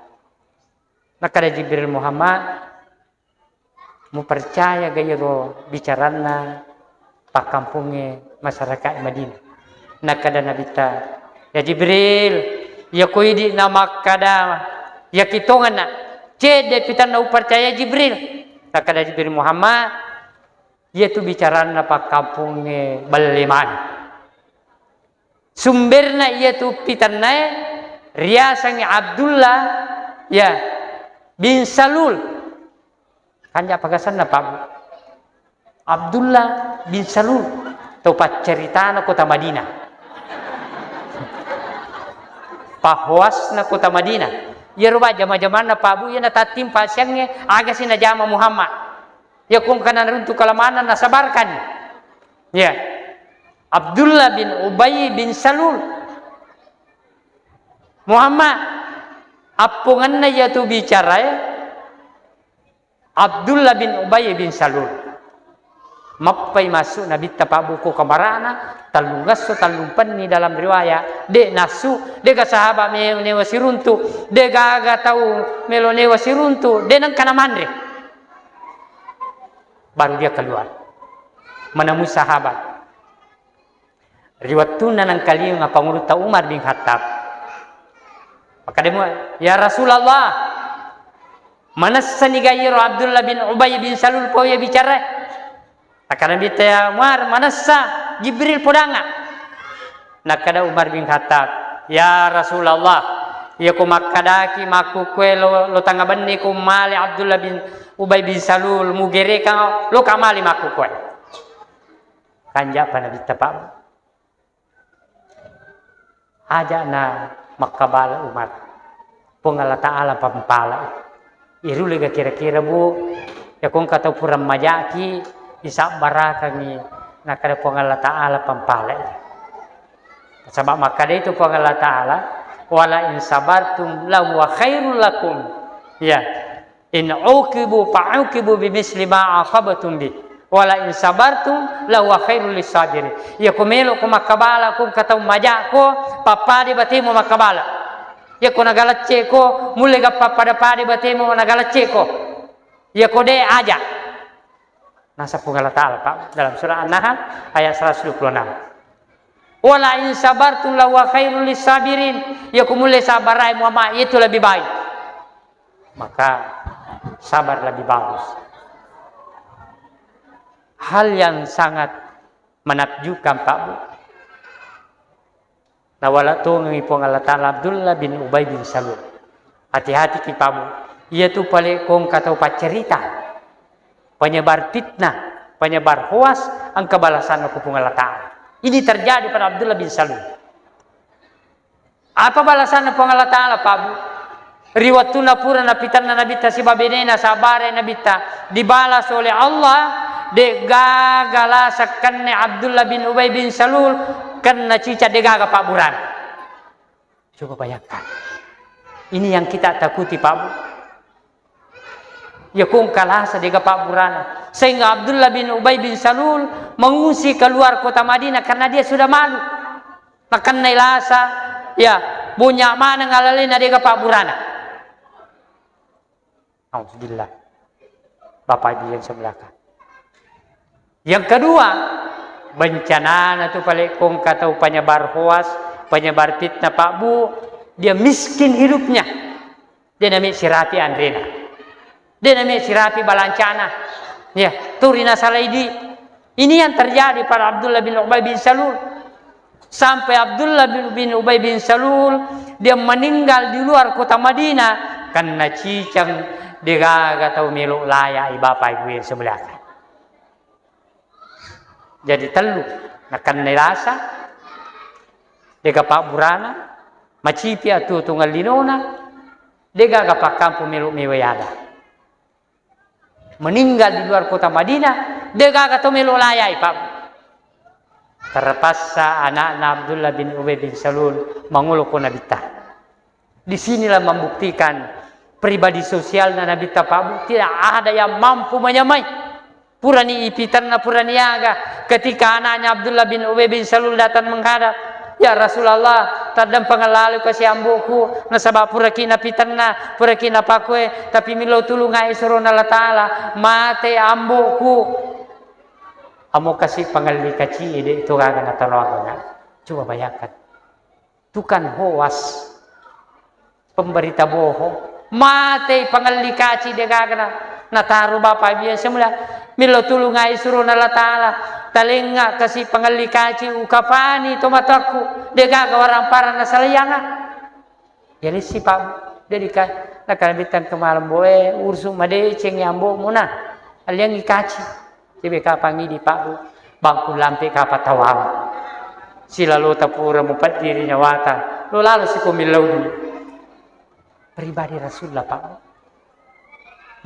Nakada Jibril, Muhammad, mupercaya ga iyaro bicaranna pakkampungnge masyarakat Madinah? Nakkada Nabitta, ya Jibril, iya ko idi namakkada, yakitongenna, cedde pitanna upercaya Jibril. Nakkada Jibril, Muhammad, iya tu bicaranna pakkampungnge belle mani. Sumberna iyatu pitannae riasengngi Abdullah, ya, bin Salul. Kanja pagasenna, Pak, Bu. Abdullah bin Salul, tau paccaritana kota Madinah. Pahowasna kota Madinah. Iyaro ba jama-jamanna Pak Bu, iya natattimpa siangnge, aga si najama Muhammad. Iya kongka naruntu kalamanna, nasabarkan. Iya. Abdullah bin Ubay bin Salul. Muhammad, appongenna iyatu bicarae, Abdullah bin Ubay bin Salul. Mappai massu Nabitta Pak Bu ko kamarana, tellungesso tellumpenni dalam riwayat, de nassu, dega sahaba me-, menewa siruntu, degaga tau melo newa siruntu, de nengka namanre. Baru dia keluar. Menemui sahabat. Ri wettunna nengkalinga pangulutta Umar bin Khattab. Makkeda mua, "Ya Rasulullah, manessani ga iyaro Abdullah bin Ubay bin Salul pau iya bicara?" Nakkeda Nabitta, "Ya Umar, manessa, Jibril podangnga." Nakkeda Umar bin Khattab, "Ya Rasulullah, iya ko makkadaki makkukue lo, lo tangnga benni ko male Abdullah bin Ubay bin Salul, mugerekang lo kamali makkukue." Kanja'pa Nabitta, Pak. Aja'na makkabala Umar. Puang Allah Ta'ala pampalai. Irulega kira-kira, Bu, ya kongka tau pura majaki, isabbarakangi, nakkeda Puang Allah Ta'ala pampalai. Saba makkeda itu Puang Allah Ta'ala, "Wala in sabartum lahuwa khairul lakum." Ya. "In uqibu fa uqibu bimisli ma aqabtum bi, wala in sabartum lahuwa khairul lisabirin." Iya ko melo ko makkabala ko engka tau maja ko, pappada batemu makkabala. Iya ko nagalecce ko, mulle ga pappada-pada batemu nagalecce ko. Iya ko de aja. Naseng Puang Allah Ta'ala, Pak, dalam surah An-Nahl ayat seratus dua puluh enam. "Wala in sabartum lahuwa khairul lisabirin." Iya ko mulle sabarai Muhammad, itu lebih baik. Maka sabar lebih bagus. Hal yang sangat menakjubkan, Pak Bu. Nawala tongengi Puang Allah Ta'ala Abdullah bin Ubay bin Salul. Hati-hati ki, Pak Bu. Iya tu pale kongka tau paccerita. Penyebar fitnah, penyebar hoas, engka balasanna ku Puang Allah Ta'ala. Ini terjadi pada Abdullah bin Salul. Apa balasanna Puang Allah Ta'ala, Pak Bu? Ri wettunna pura napitanna Nabitta sibawa benena, sabare Nabitta, dibalas oleh Allah, de gaga lasa kenne Abdullah bin Ubay bin Salul, kenna cicak de gaga pabburana. Coba bayangkan. Ini yang kita takuti, Pak Bu. Ya kongka lasa de gaga pabburana. Sehingga Abdullah bin Ubay bin Salul mengungsi keluar kota Madinah karena dia sudah malu. Nakennai lasa, ya, bonya maneng alalena de gaga pabburana. Nauzubillah. Bapak Ibu yang saya muliakan. Yang kedua, bencanana tu pale kongka tau penyebar hoas, penyebar fitnah, Pak Bu, dia miskin hidupnya. De name sirapi anrena. De name sirapi balancana. Ya, turi nasalai di. Ini yang terjadi pada Abdullah bin Ubay bin Salul. Sampai Abdullah bin, bin Ubay bin Salul, dia meninggal di luar kota Madinah karena cicang, de gaga tau melo layai, Bapak Ibu yang saya muliakan. Jadi tellu, nakennai lasa, de gaga pabburana, macipi atuo-tuongeng linona, de gaga pakkampong melo mewai ada. Meninggal di luar kota Madinah, de gaga to melo layai, Pak. Terpaksa anakna Abdullah bin Ubay bin Salul mangolo ko Nabitta. Di sinilah membuktikan pribadi sosialna Nabitta, Pak Bu, tidak ada yang mampu menyamai. Purani ipitanna, purani aga. Ketika anaknya Abdullah bin Ubay bin Salul datang menghadap, "Ya Rasulullah, taddang pangellalu kasi amboku, nasaba puraki napitanna, puraki napakue, tapi milo tulungai surona Allah Ta'ala, mate amboku." Amo kasi pangelli kaci, de to gaga nataro aga. Coba bayangkan. Tukang hoas, pemberita bohong, matei pangelli kaci de gaga na, nataro Bapak Ibu yang saya mulia, milo tulungai surona Allah Ta'ala, talengnga kasi pangelli kaci ukafani to mataku, de gaga warang parang nasalayanga. Ya lissi Pak, jadi ka, nakana bitang kemalam boe, ursu madeceng ya ambo muna, aliangi kaci. Cebe kapang idi, Pak, Bu, bangku lampe kapang tawang. Silalo tapura mupaddiri nyawata. Lo lalo siko millau dulu. Pribadi Rasulullah, Pak, Bu.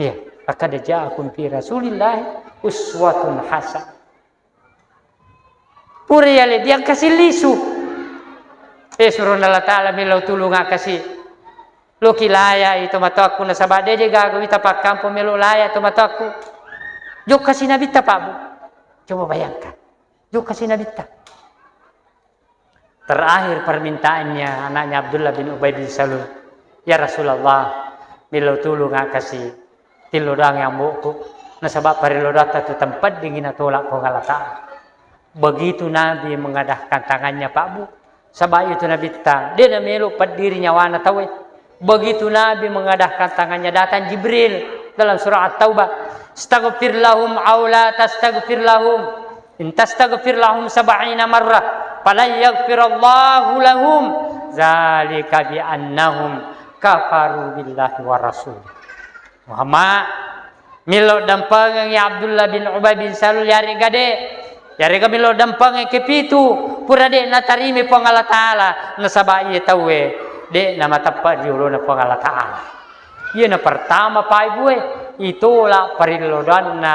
Iya, laqad ja'akum fi Rasulillahi uswatun hasanah. Pura yale diangkasi lisu. Eh, surona Allah Ta'ala millau tulung akkasi. Loki laya itu matoakku nasaba de je gaga wita pakkampo melo laya to matoakku. Jokkasi nabitta, Pak, Bu. Coba bayangkan. Jokkasi nabitta. Terakhir permintaannya anaknya Abdullah bin Ubay bin Salul, "Ya Rasulullah, millau tulung akkasi tillo doang yang ambo'ku, nasaba parello doatta tu tempat dingin natolak Puang Allah Ta'ala." Begitu Nabi mengadahkan tangannya, Pak, Bu, saba itu Nabitta, de namelo paddiri nyawana tauwe. Begitu Nabi mengadahkan tangannya, datang Jibril dalam surah At-Taubah, "Astaghfir lahum au la tastaghfir lahum, in tastaghfir lahum sab'ina marrah, falan yaghfirallahu lahum, zalika bi annahum kafaru billahi wa rasulih." Muhammad, millau dampengengngi Abdullah bin Ubay bin Salul, yarega de, yarega millau dampengengngi kepitu, pura de natarimai Puang Allah Ta'ala, nasaba iye tauwe de namateppa ri olona Puang Allah Ta'ala. Iyana pertama, Pak, Ibu e, itolak parillodoanna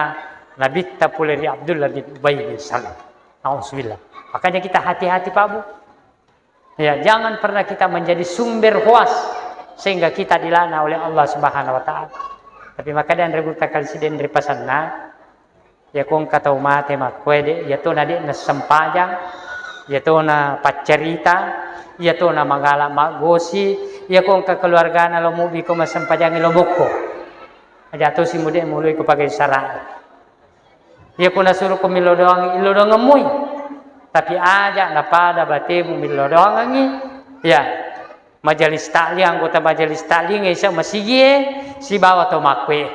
Nabitta pole ri Abdullah bin Ubay bin Salul. Nauzubillah. Makanya kita hati-hati, Pak, Bu. Ya, jangan pernah kita menjadi sumber hoas sehingga kita dilaknat oleh Allah Subhanahu wa Ta'ala. Tapi maka dan regu takal siden ri pasanna, ya kong kata mate makkoe de, ya to na de na sempajang, ya to na paccarita, ya to na magala maggosi, ya kong ka keluargana lo mubi ko masempajang lo mokko. Aja to si mude mulai ko pakai sara. Iya ko nasuruko millau doangi, illau doangemmui. Tapi aja napada batemu millau doangengngi, ya, majelis taklim, anggota majelis taklim, isa masigie, sibawa to makkue.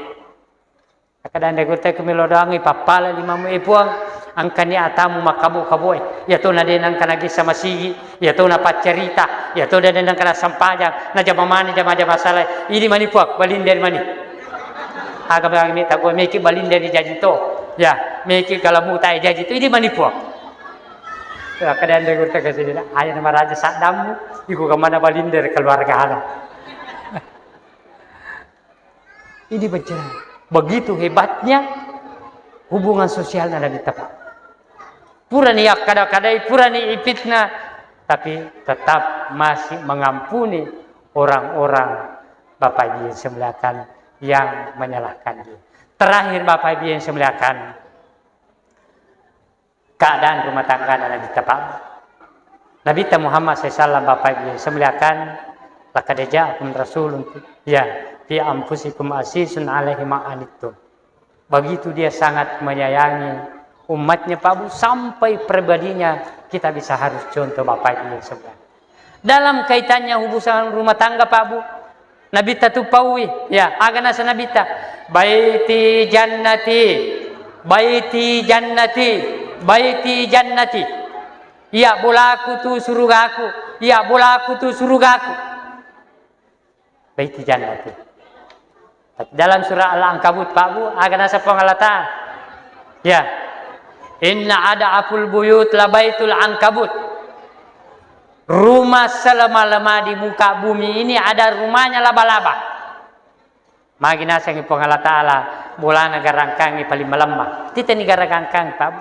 Kadang de gurte ko millau doangi, pappala limamu, e Puang, angkani atamu makkabu-kabu e. Iya to na de nangka nagessa masigi, iya to na paccarita, iya to de nangka na sampajang, na jama mani jama-jama salai. Idi mani Puang, balinderi mani. Aga bang mita gua meki balinderi jaji to. Ya, meki kalamuta e jaji to. Idi mani Puang. Ya, kadang de gurte ke sini. Ayo nama raja saddamu, iku kemana balinderi keluarga halo. Ini bencana. Begitu hebatnya hubungan sosialnya Nabi Tapa. Purani akkada-kadai, purani ipitna, tapi tetap masih mengampuni orang-orang Bapak Ibu yang semuliakan yang menyalahkan dia. Terakhir Bapak Ibu yang semuliakan, keadaan rumah tangga Nabi Tapa. Nabi Muhammad sallallahu alaihi wasallam Bapak Ibu yang semuliakan, laqad ja'akum rasulun ya fi anfusikum azizun alaihi ma anittum. Begitu dia sangat menyayangi umatnya, Pak Bu, sampai pribadinya kita bisa harus contoh, Bapak Ibu yang sebenarnya. Dalam kaitannya hubungan rumah tangga, Pak Bu, Nabitta tu paui, ya, aga nasa Nabitta, "Baiti jannati, baiti jannati, baiti jannati." Iya bolaku tu surugaku, iya bolaku tu surugaku. Baiti jannati. Tapi dalam surah Al-Ankabut, Pak Bu, aga nasa Puang Allah Ta'ala? Ya. "Inna ad'aful buyut la baitul ankabut." Rumah selama-lama di muka bumi ini ada rumahnya laba-laba. Magi nasengi Puang Allah Ta'ala, bolana garangkangi paling malemma. Titeni garangkang, Pak Bu.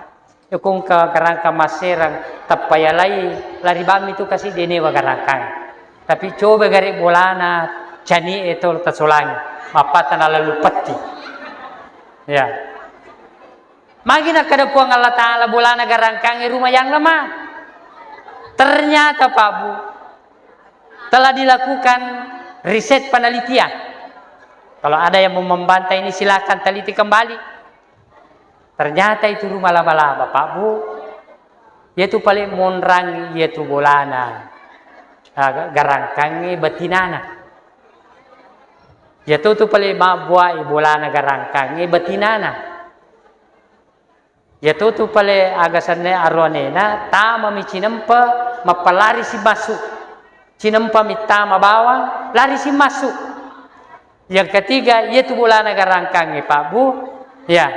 Ikung ka garangka masserang, tappa yalai, lari bammi tu kasi denewa garangkang. Tapi coba gare bolana cani e tol tasolangi, mappatana lalu petti. Ya. Magi nakkeda Puang Allah Ta'ala bolana garangkang e rumah yang lemah. Ternyata, Pak Bu, telah dilakukan riset penelitian. Kalau ada yang mau membantah ini, silakan teliti kembali. Ternyata itu rumah laba-laba, Pak Bu. Iyatu paling monrang, iyatu bolana, ah, garangkangnge betinana. Iyatu tu paling mabbuai bolana garangkangnge betinana. Iyatu tu pale aga senna aroanena, tamami cinempa, mappalari si massu. Cinempa mittama bawang, lari si massu. Yang ketiga, iyatu bolana garangkangnge, Pak Bu. Ya.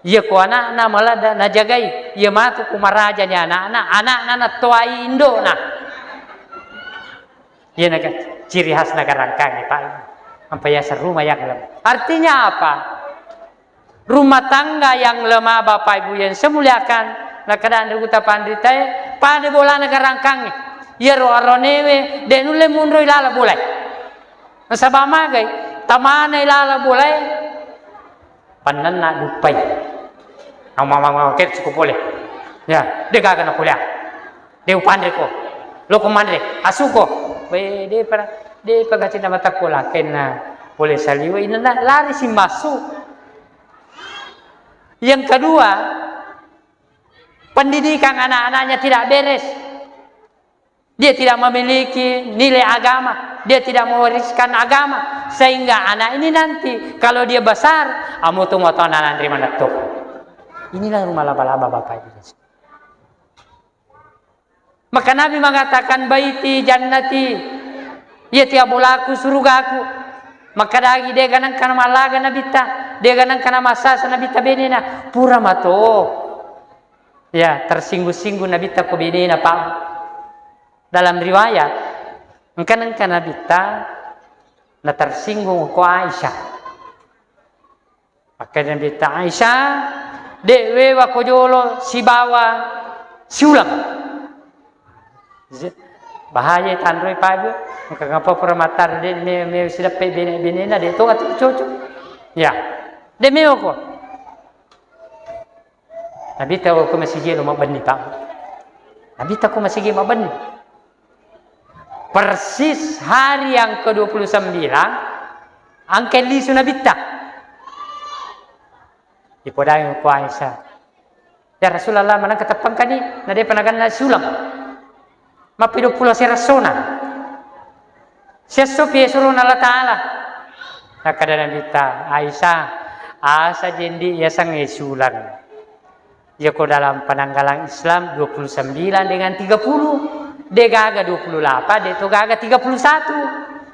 Iya ko anakna maladda najagai, iya matu ko marajani anakna, anakna nattoai indokna. Iya naga ciri khasna garangkangnge, Pak. Ampa yaseng rumah yang lemah. Artinya apa? Rumah tangga yang lemah, Bapak Ibu yang saya muliakan, nakkeda anre gutta panritae, pada bolana garangkangnge. Iyaro aronewe de nulle munroi lala bolae. Nasaba magai, tamana ilala bolae, pannanna duppai. Mama, mama, ke suko pole. Ya, de gaga na kuliah. De upanre ko. Loko manre, asuko. We, de pa, de pa gacina matakko lakenna pole saliwe, inanna lari simbasu. Yang kedua, pendidikan anak-anaknya tidak beres. Dia tidak memiliki nilai agama, dia tidak mewariskan agama, sehingga anak ini nanti kalau dia besar, amutu matoana nanri manetto. Inilah rumah laba-laba, Bapak Ibu. Maka Nabi mengatakan, "Baiti jannati, iya tia bolaku surugaku." Maka dagi de ganang kana malaga Nabitta, de ganang kana masasa Nabitta benena, pura mato. Ya, tersinggung-singgung Nabitta ko benena, Pak. Dalam riwayat, engka-engka Nabitta na tersinggung ko Aisyah. Maka Nabitta, "Aisyah, de wewa ko jolo sibawa siulang." Bahaya tanroi, Pak, Bu. Engka ngapa pura mattar de me, me sidappe bene-benena de to atu cocok. Ya. De mewako. Nabitta ko masigi lo mabbenni, Pak. Nabitta ko masigi mabbenni. Persis hari yang kedua puluh sembilan, engka lisu Nabitta. Ipodai ko Aisyah, "Ya Rasulullah, maneng keteppengkani, na depa naganna siulang. Mappido pulo seressona. Siessopi surona Allah Ta'ala." Nakkeda Nabitta, "Aisyah, asa jendi yasengnge siulang. Yako dalam penanggalan Islam dua puluh sembilan dengan tiga puluh, de gaga dua puluh delapan, de to gaga tiga puluh satu.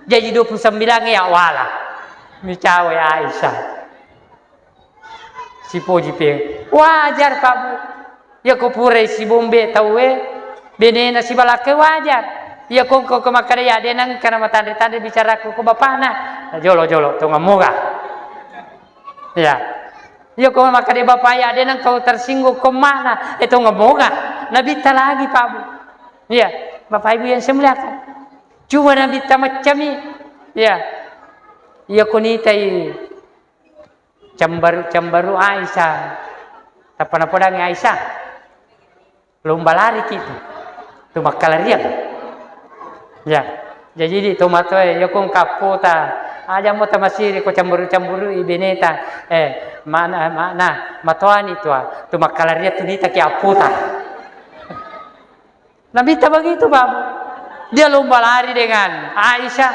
Jadi dua puluh sembilan ya wala." Micawe Aisyah. Sipoji pe. Wajar, Pak, Bu. Yako purai sibombe tauwe, benena sibalakke wajar. Yako engka ko makkeda ya de nengka na matanre-tanre bicaraku ko bapakna. Jolo-jolo, tongeng moga. Ya. Iya ko makkeda bapak ya, de nengka tersinggung ko makna, eh, tongeng moga. Nabitta lagi, Pak, Bu. Iya, Bapak Ibu yang saya muliakan. Cuma Nabitta maccami. Iya. Iya ko nitai cambaru-cambaru Aisyah. Tappa napodangi Aisyah. Lomba lari ki tu, tu makkalariang. Ya, jadi di tomatoe, yako engka appota, aja mo tamasiri ko camburu-camburu i beneta, eh, mana, mana, matoani tua, tu makkalariang tu nita ki appota. Nabitta begitu, Bapak. Dia lomba lari dengan Aisyah.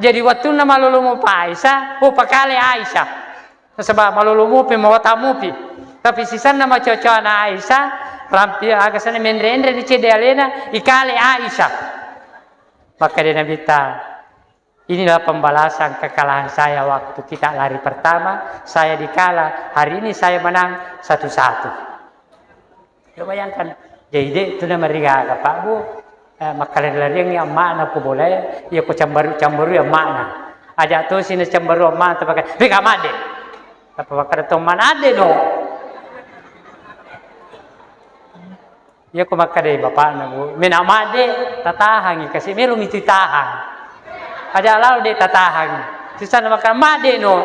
Jadi, wattunna malolo mopa Aisyah, oh, pakale Aisyah. Nasaba malolo mopi, mawatang mopi. Tapi sisenna macocoana Aisyah, rampi aga senna menre-enre ni cedde alena, ikale Aisyah. Makkeda Nabitta, "Inilah pembalasan kekalahan saya waktu kita lari pertama, saya dikala, hari ini saya menang satu satu." Coba bayangkan, jadi de tu namarigaga, Pak, Bu. Eh, makkalari-lariangngi amma'na ko bolae, iya ko cambaru-cambarui amma'na. Aja tosi nacambaru amma'na, tapakka, "Weh, ka madde." Tappa makkeda to amma'na, "Adde no." Iya ko makkeda bapakna, Bu, "Mena madde, tatahangi kasi, melo mi tu tahang." Aja lao de tatahang. Sisenna makkeda, "Madde no."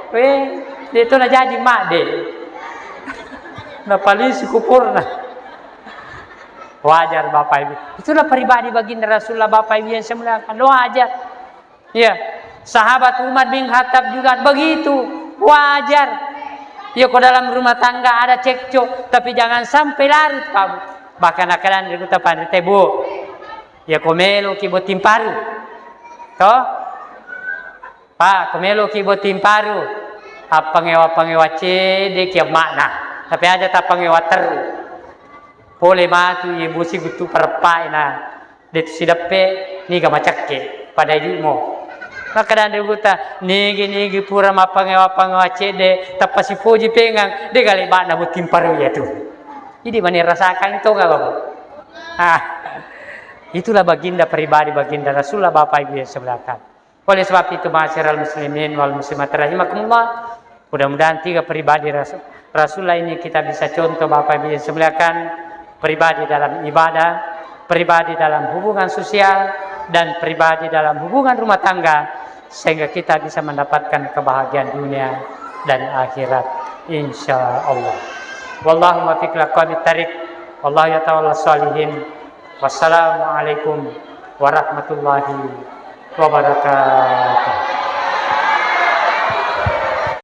Weh, de to najaji madde. Napalisu kupurna. Wajar, Bapak Ibu. Itulah pribadi baginda Rasulullah, Bapak Ibu yang saya muliakan. Wajar. Ya, sahabat Umar bin Khattab juga begitu. Wajar. Ya, ko dalam rumah tangga ada cekcok, tapi jangan sampai larut, Pak, Bu. Bahkan kadang di kota Pandite, Bu. Ya, ko melo ki botting paru. Toh? Pak, ko melo ki botting paru. Appangewa-pangewa cedde ki amma'na. Tapi aja tappangewa terru. Pole matu ibu si guttu pareppae na. De tu sideppe, niga macakke, pada idi'mo. Makkeda anre gurutta, nigi-nigi pura mappangewa-pangewa cedde, tappa sipoji pengang, de gale ba'na botting parau iya tu. Idi mani rasakan itu, Bapak. Ah, itulah baginda pribadi baginda Rasulullah, Bapak Ibu yang saya muliakan. Oleh sebab itu, ma'asyiral muslimin wal muslimat rahimakumullah, mudah-mudahan tiga pribadi Ras-, Rasulullah ini kita bisa contoh, Bapak Ibu yang saya muliakan, pribadi dalam ibadah, pribadi dalam hubungan sosial, dan pribadi dalam hubungan rumah tangga, sehingga kita bisa mendapatkan kebahagiaan dunia dan akhirat, insya Allah. Wallahu muwaffiq ila aqwamit thariq. Wallahu yatawalla sholihin. Wassalamualaikum warahmatullahi wabarakatuh.